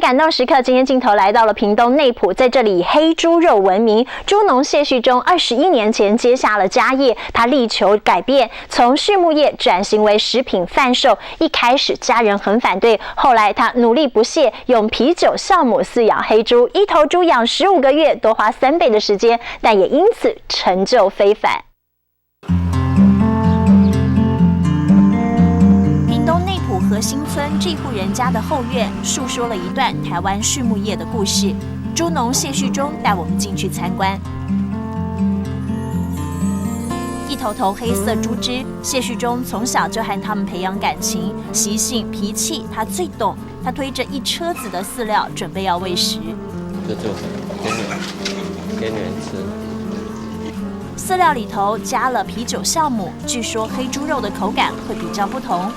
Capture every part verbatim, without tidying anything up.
感动时刻，今天镜头来到了屏东内埔，在这里以黑猪肉闻名。猪农谢旭中二十一年前接下了家业，他力求改变，从畜牧业转型为食品贩售。一开始家人很反对，后来他努力不懈，用啤酒酵母饲养黑猪，一头猪养十五个月，多花三倍的时间，但也因此成就非凡。屏东内埔和新村这户人家的后院，诉说了一段台湾畜牧业的故事。猪农谢旭中带我们进去参观。一头头黑色猪只，谢旭中从小就和它们培养感情，习性、脾气他最懂。他推着一车子的饲料，准备要喂食。这就是给你们，给你们吃。饲料里头加了啤酒酵母，据说黑猪肉的口感会比较不同。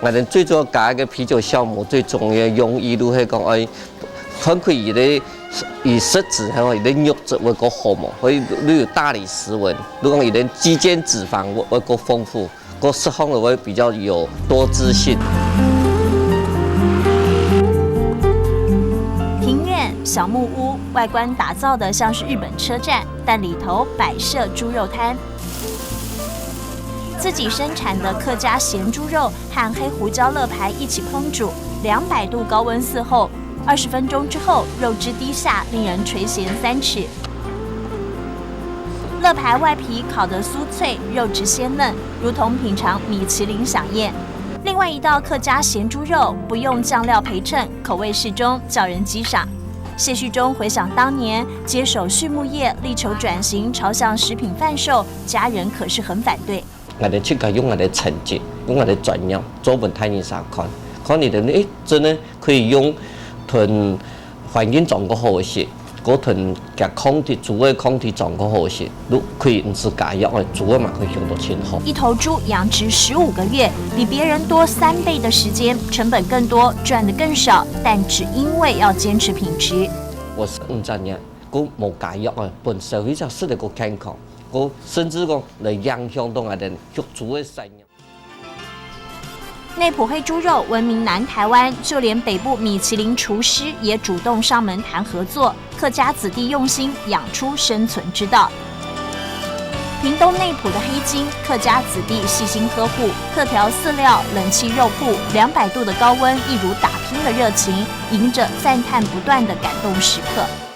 𠊎等最主要加一个啤酒酵母，最重要个用意就係講，哎，看佢个，佢食質，還有佢个肉質會較好嘛，所以你有大理石紋，如果佢个肌间脂肪會，會較豐富，較食起來會比較有多汁性。庭院小木屋，外观打造得像是日本车站，但里头摆设猪肉摊。自己生产的客家咸猪肉和黑胡椒肋排一起烹煮，两百度高温伺候，二十分钟之后，肉汁滴下，令人垂涎三尺。 肋排外皮烤得酥脆，肉质鲜嫩，如同品尝米其林飨宴。另外一道客家咸猪肉，不用酱料陪衬，口味适中，叫人激赏。谢旭中回想当年接手畜牧业，力求转型朝向食品贩售，家人可是很反对。𠊎等自家用𠊎等个成績，用𠊎等个專業，做分大人儕看，看佢等，誒，真个可以用同环境掌握好一些，過同个抗體，猪个抗体掌握好一些，就可以毋使加藥，豬个嘛可以用到盡好。一头猪养殖十五个月，比别人多三倍的时间，成本更多，赚得更少，但只因为要坚持品质。我是五十年，过无加药啊，本身非常食得个健康，过甚至讲来影响到𠊎等畜猪个生意。 内埔黑猪肉闻名南台湾，就连北部米其林厨师也主动上门谈合作。客家子弟用心养出生存之道。屏东内埔的黑金，客家子弟细心呵护，特调饲料、冷气肉铺，两百度的高温，一如打拼的热情，赢得赞叹不断的感动时刻。